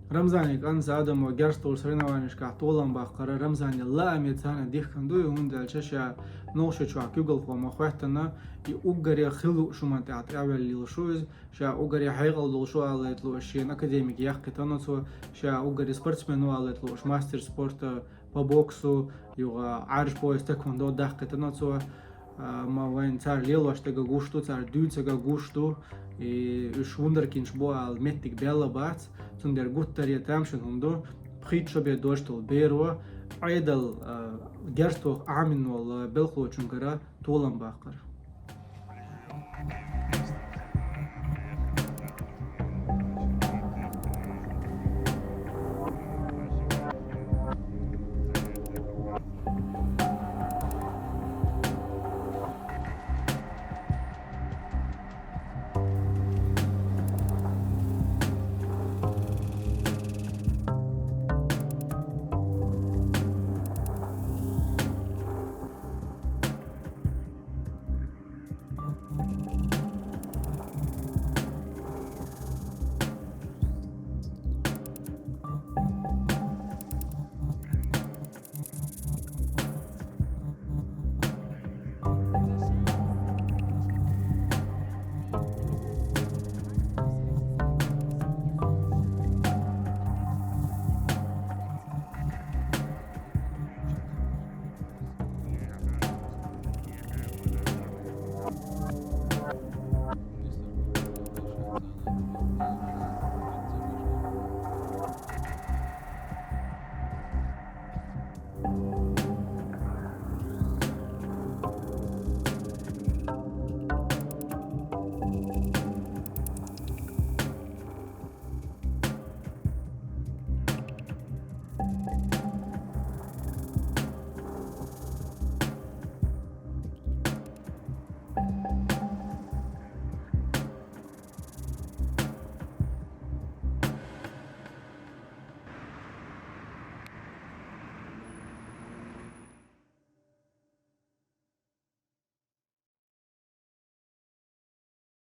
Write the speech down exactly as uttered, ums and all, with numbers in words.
Рамзане кӀанца Адамо герз тӀера соревнованешкахь толам баккхар Рамзане лааме царна дихкина ду, хӀунда аьлча ша нолша чохь куьйгалхо ма хӀоьттина, и уггаре хила лууш хӀуманна тӀехь тӀаьхьаваьлла лелаш ву иза, ша уггаре хьекъал долуш ву алалуьйтуш, шена академик яьккхина цо, ша уггаре спортсмен ву алалуьйтуш, мастер спорта по боксу, юха Ӏаьржа пояс тхэкван до даккхийтина цо. А, ма вайн цара лелош дага гуш ду, цара дуьйцу дага гуш ду, и уьш вундеркинш бу ала меттиг баьлла бац, цундела гуттаре тамашийна хӀума ду, пхийтта шо бен дожтал беро, Ӏедал, а, герз тоха Ӏамин волу белхалочунгара толам баккхар.